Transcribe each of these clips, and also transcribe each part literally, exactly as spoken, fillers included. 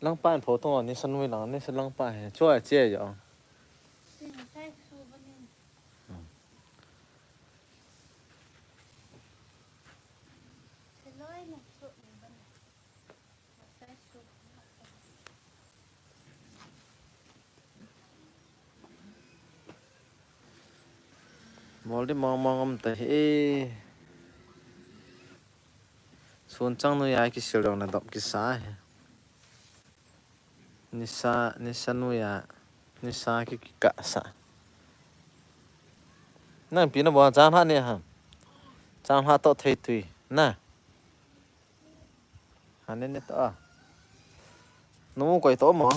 Langpa in photo ni san wi lang, ni san langpa he. Chua che yo. Bol di mong mong um ta hi. Sun chang nu ya kisil dong na dop kisa hi. Nisa, nisa nu ya, nisa ki, kikasa. Nang pi na bo chang ha ne ha. Chang ha to thei tui. Na. Hane ne to a. Nu koi to mo.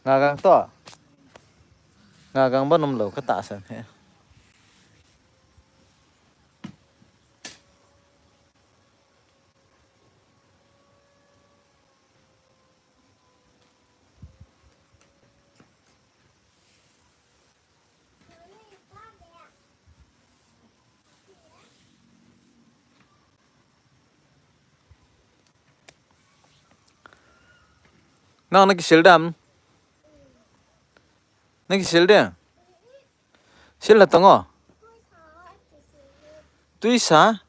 Nga gang to. Nga gang ba num lo ka ta san he. Nang na kisil dam? Na kisil de? Sil na tongo? Tuisa?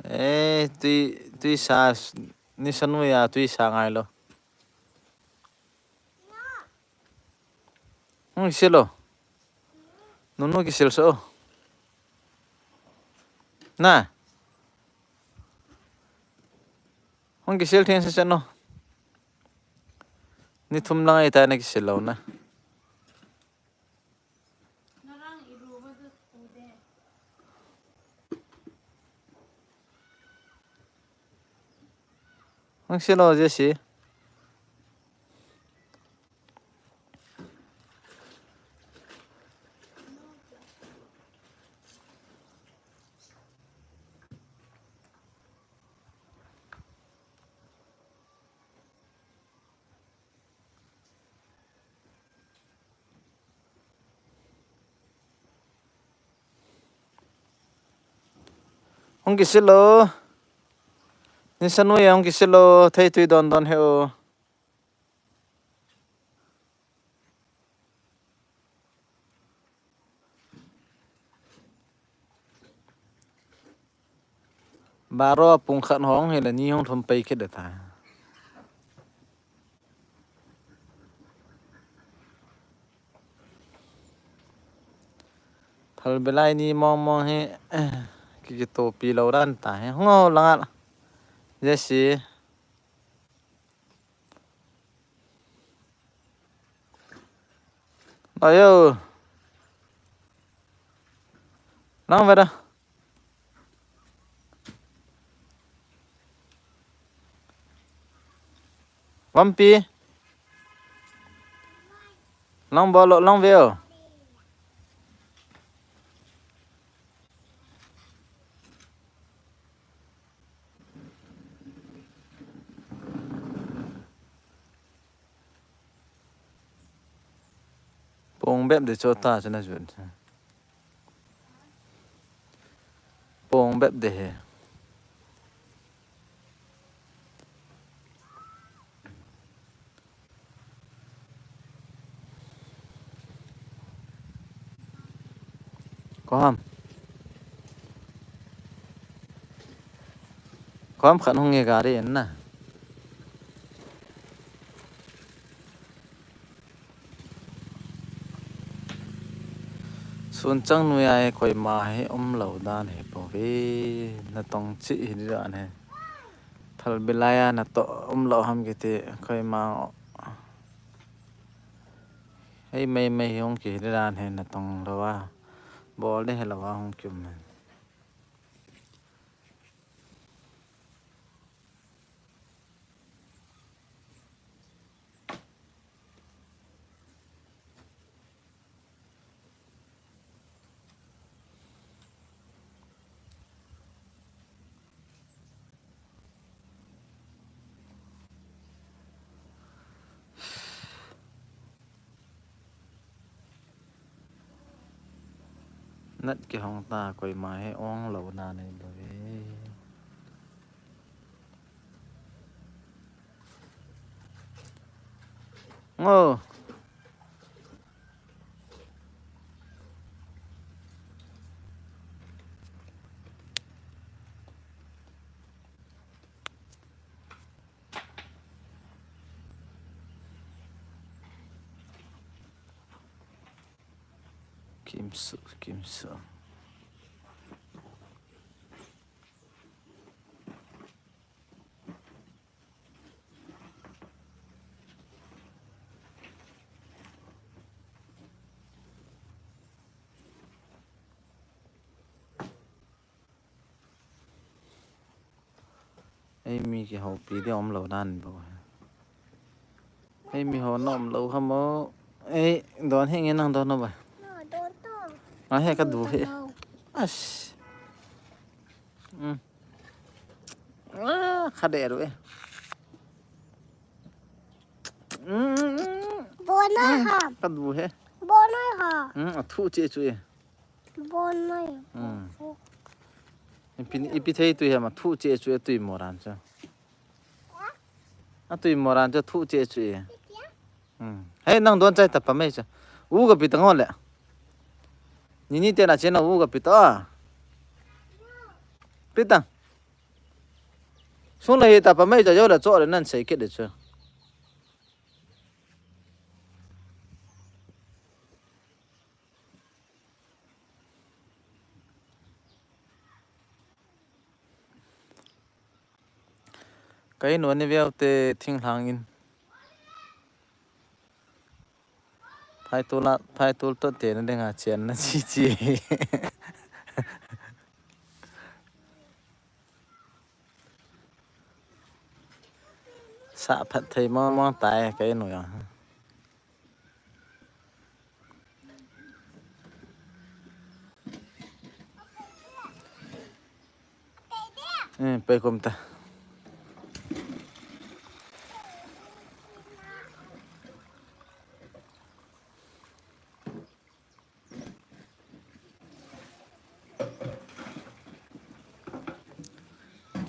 Eh, tui, tuisa, ni sanu ya tuisa ngai lo. Hung kisil lo. Nunu kisil so. Na. Hung kisil theng se se no. Ni thum lang ai ta na kisil lo na. Hung kisil lo Jesse. Hung kisil lo. Ni sanu ya hung kisil lo. Thei tui don don he o. Baro pung khat hong hi le ni hong thum pai kit de ta. Thal belai ni mong mong hi ki ki to pi lo dan ta hi. Hong ho lang a. Jesse. Ayo. Lang ve da. Vampi. Lang bol lo, lang ve o. Pong bep de chota chana jun. Pong bep de he. Kom. Kom khat hung nge gari en na. Sun chang nu ya koima hi um lo dan hi po ve, na tong chi hi dan hi. Thal belai a na to um lo ham kiti koima. Hei mei mei hung ki dan hi na tong lo a. Bol de hi lo a hung ki um. Nat kihong ta koima hi ong lo na nei lo ve. Ngo. Kimsu, kimsu. Ei mi kihoupi ding umlou dan bou. Ei mi ho na umlou ham o. Ei, don hi nge nang don no ba. A he ka du he. As. Um. Ah, ka de ru e. Um. Bona ha. Ka du he. Bona ha. Um, a thu che chu e. Bon mai. Hmm. Ipi, ipi thei tui hema thu che chu e tui moran chu. A tui moran chu thu che chu e. Hmm. Hei, nang don chai ta pa mai chu. U ga pi tang le. Ni ni te na che na u ga pi ta. Pi tang. Sung la hi ta pa mai chu yo la cho le nan sei kit le chu. Ka in u ni veu te thinglhang in. Phai tul a, phai tul to te na ding a chen na chi chi. Sa phat thei mo mo tai ka in u ya. Eh, pai kum ta.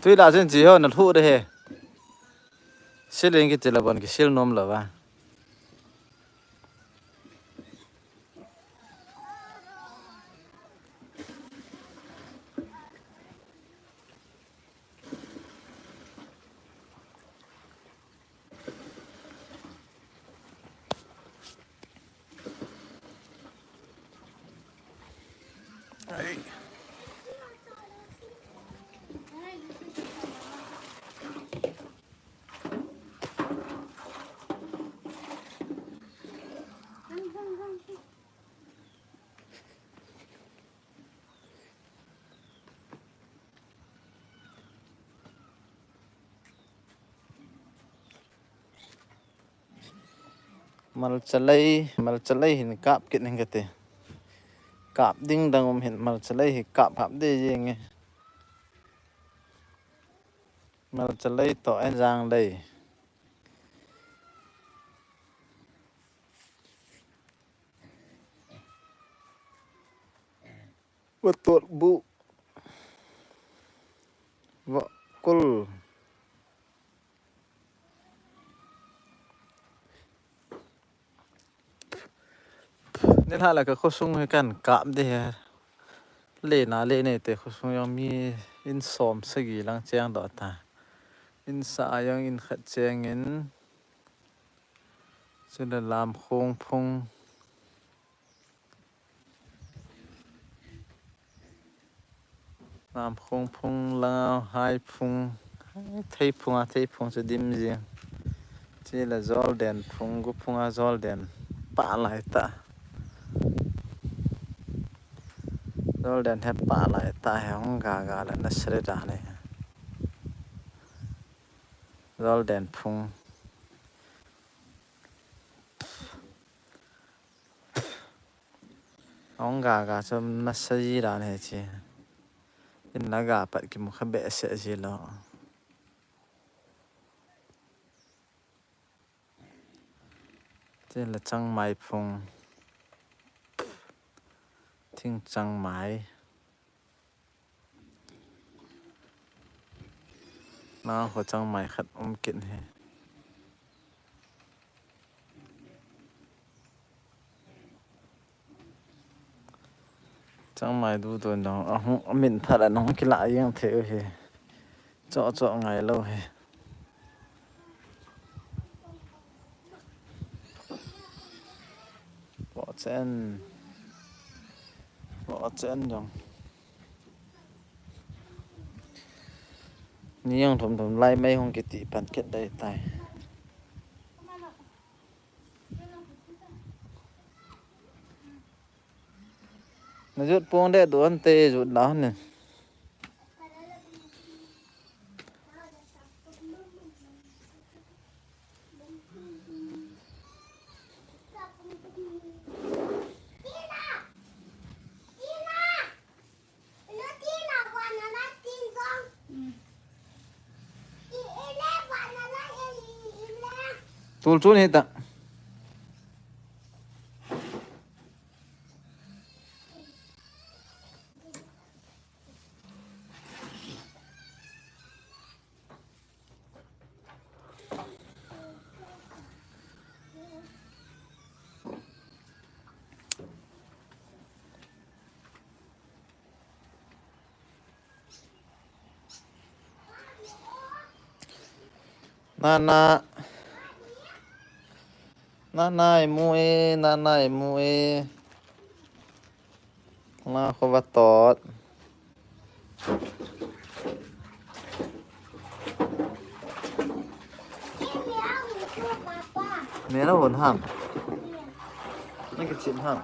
Tui la jin ji ho na lhu de he. Siling ki tila bon ki sil nom lo va. Malcha lei, malcha lei hin kap kit ning kate. Kap ding dang um hin malcha lei hi kap hap de jeng e. Malcha lei to en jang lei. Vatot bu. Vakul. Nilhah le ka khosung hi kan kap de he. Le na le ne te khosung jong mi in som sagi lang cheng doh ta. In sa a jong in khat cheng in. Chule lam khong phung. Lam khong phung, lau hai phung, thei phung a, thei phung chu dim jing. Chule jol den phung, gu phung a jol den pah lai ta. Jol den he pah lai ta he hung ga ga le na sre da ne. Jol den phung. Hung ga ga chu nasa ji dan he chi. In na ga pat kimu kha behseh ji lo. Chule changmai phung. Thing changmai. Nang ho changmai khat um kit hi. Tangmai du tun dong, a hung, a min phat a nung kila yang thei u hi. Cho cho ngai lo hi. Bo chen. Bo chen dong. Ni yang thum thum lai mai hung kiti pan kit dai tai. Na jut pong de don te jut na ne. Tul chu ni ta. Nana. Nana imu e, nana imu e. Na khova tot. Mera hon ham. Na kichim ham.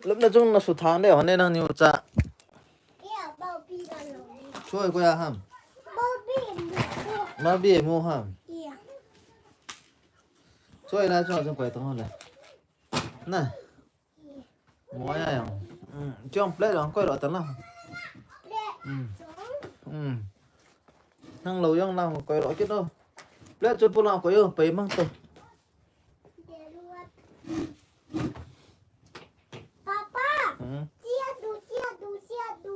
Lupna chung na su thang de hone nang niu cha. Choi ko ya ham. Mabi mu ham. Choi la choi chung koi tong le. Na. Mo ya yang. Chong plate lang koi lo ta la. Nang lo yang lang koi lo kit lo. Plate chu pu lang koi yo pai mang to. Papa, hmm? Siadu, siadu, siadu,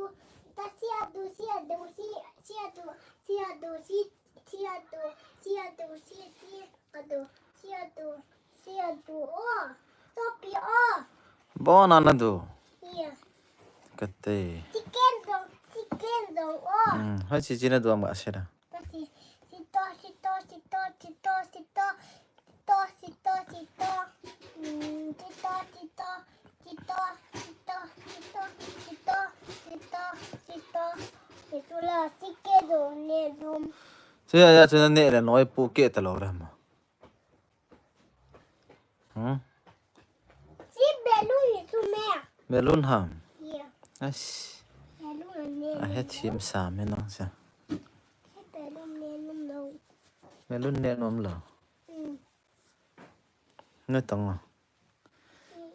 ta siadu, siadu, si, siadu, siadu, si, siadu, siadu, si, siadu, siadu, siadu, oh, sopi, oh. Bona na du. Iya. Kate. Chicken dong, chicken dong, oh. Hmm, hai chi chi na du ma sera. Sito, sito, sito, sito, sito, sito, sito, sito. Mm, sito, sito, sito, sito, sito, sito, sito, sito. Ito la, sike do, ne dum. Sila ya, sila ne le noi pu ke ta lo ra ma. Hmm? Si balloon hi chu me. Balloon ham? Yeah. As. Balloon ne. A he thim sa me nang sa. Balloon ne nom lo. Balloon ne nom lo. Mm. Ne tong lo.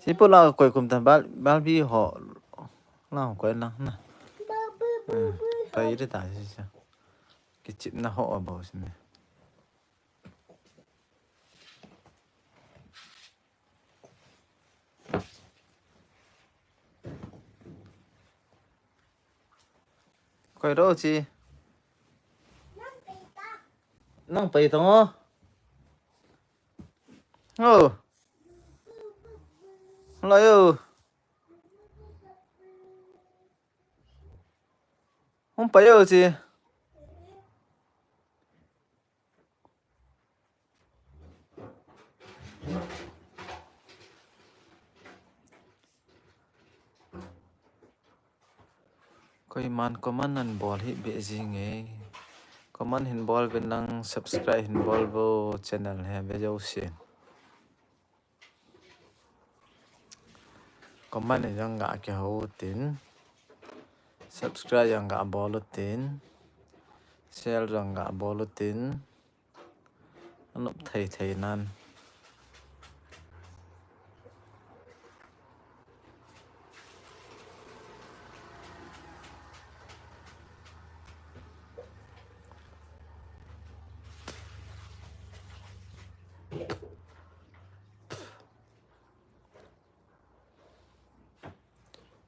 Si pu la koi kum ta bal, bal bi ho. La koi na na. Bal bi, bal bi. Pai de ta si sa. Kichip na ho a bo si me. Koi ro chi. Nang pai tong o. O. La yo. Hung pai yo chi. Koiman comment nan bol hi be jing e. Comment hin bol ve nang subscribe hin bol vo channel he ve jo sin. Comment jong ga kihou tin. Subscribe jong ga bol utin. Share jong ga bol utin. Anop thei thei nan.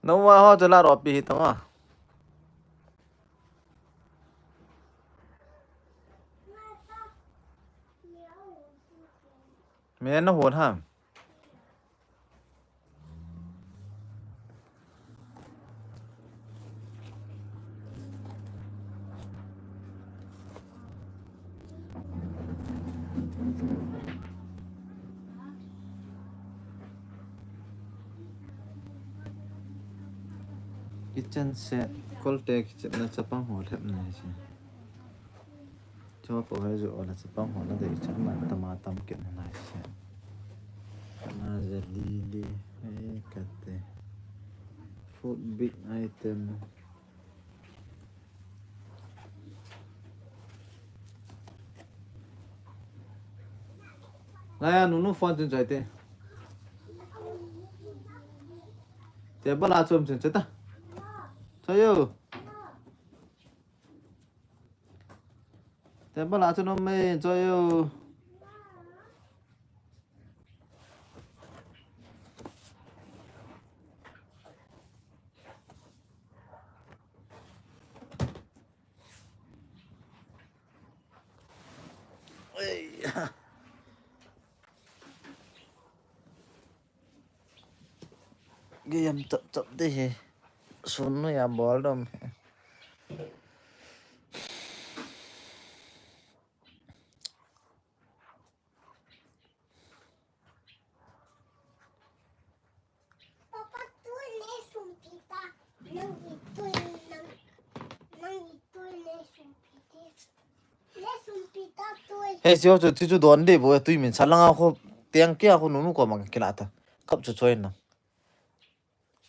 Noah ho chu la ropi hi tama. Me na hon ham. Kitchen set, kolte kitchen na chapang ho thep na hi. Cho po he jo la chapang ho na dei cha ma tama tam ken na hi. Na ja li li, eh, kate. Food big item. Laya, nunu phone chun choi te. Table a chom chun choi ta. Choi yo. Table a chun um me choi yo. Ei. Game chap chap te hi. Sun noiya bol dom hi. Papa, tui le sumpi ta. Nang i tui, nang, nang i tui le sumpi te. Le sumpi ta tui. He, sio chu, chu, chu don de bo, tui min sa langa kho, teng kia kho nunu koma kila ta. Kap chu choi na.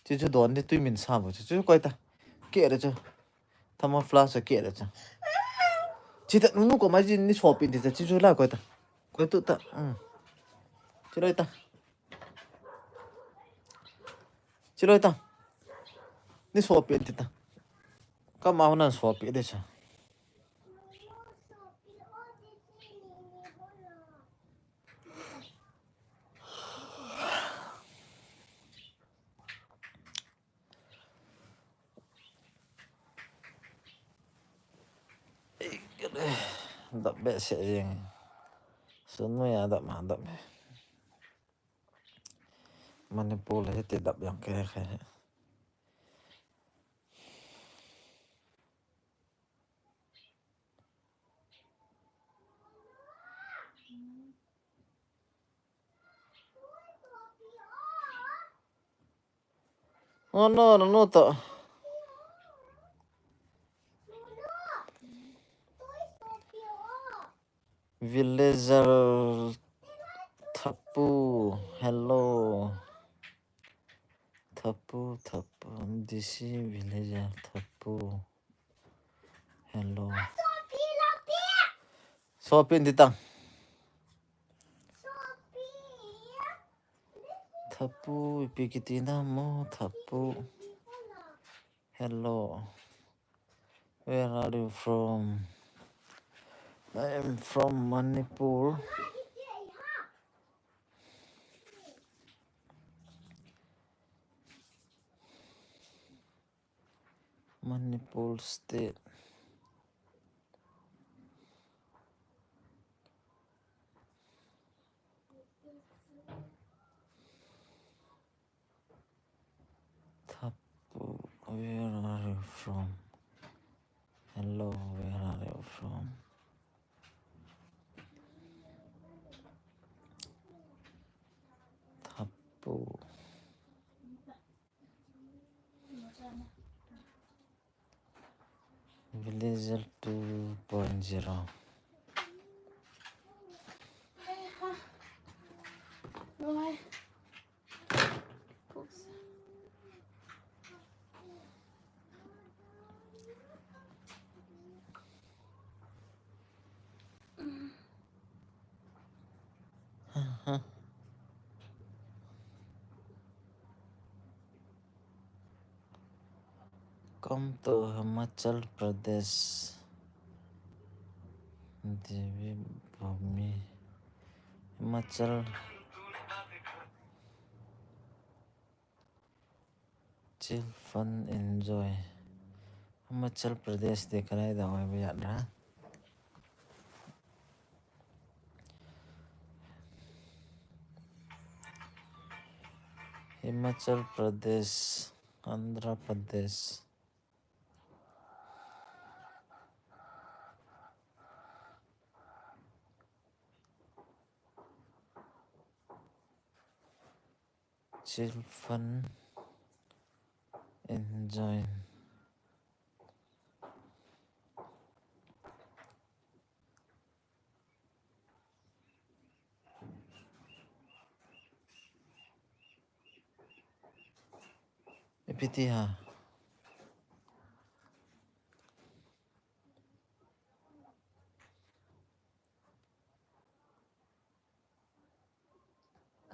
Chu chu don de tui min sa bo, chu chu koi ta. Ke de chu. Thermos flask ke de chu. Chi ta nunu koma ji ni sopi de chu, chu chu la koi ta. Koi tu ta. Mm. Chu loi ta. Chi loi ta. Ni sopi de ta. Kama hona sopi de chu. Dap behseh jeng. Sun noiya dap ma dap. Manipur le hiti dap jong kei kei. Oh no, no, no, to. Villager Thapu, hello. Thapu, Thapu, D C Villager Thapu. Hello. Sopi in ti tang. Thapu, ipi kiti na mo, Thapu. Hello. Where are you from? I am from Manipur. Manipur state. Thapu, where are you from? Hello, where are you from? Thapu. Villager two point zero. Lungai. Come to Himachal Pradesh. Devi Bhumi. Himachal. Chill, fun, enjoy. Himachal Pradesh देखने जाओ अभी यार। Himachal Pradesh, Andhra Pradesh. Chill, fun, enjoy. Ipi ti ham.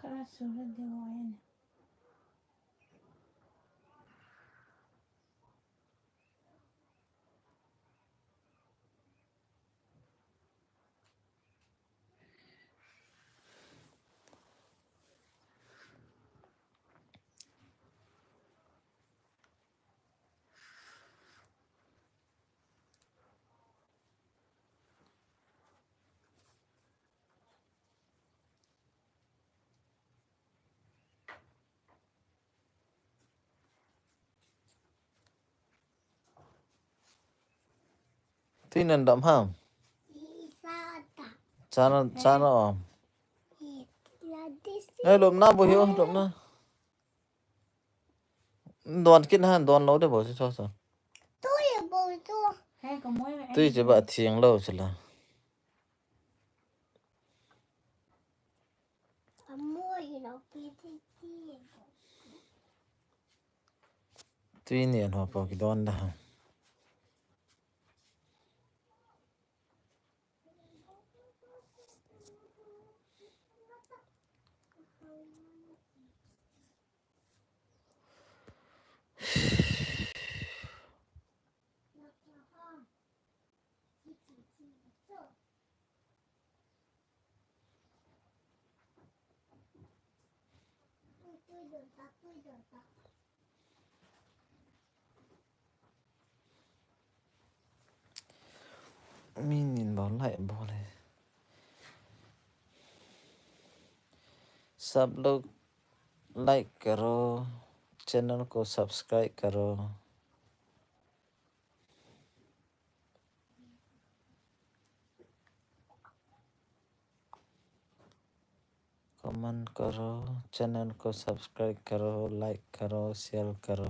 Kara sura de hoyane. Tui nan dam ham. Chana, chana om. Eh, lom na bo hi o, lom na. Don kin han, don lo de bo si so so. Tui bo so. Tui che ba thiang lo che la. Tui ni an ho po ki don da. Min in bol lai bol le. Sab log like karo, channel ko subscribe karo. Comment karo, channel ko subscribe karo, like karo, share karo.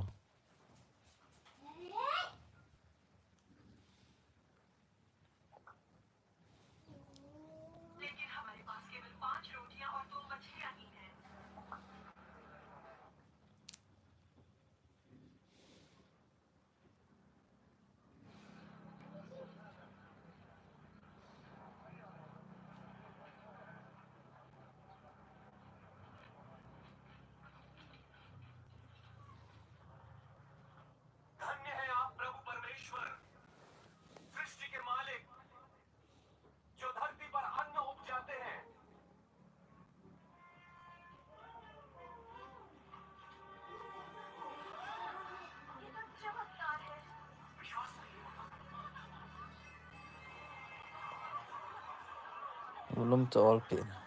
धन्य है आप प्रभु परमेश्वर, सृष्टि के मालिक, जो धरती पर अन्न उपजाते हैं। Volume to all pe na.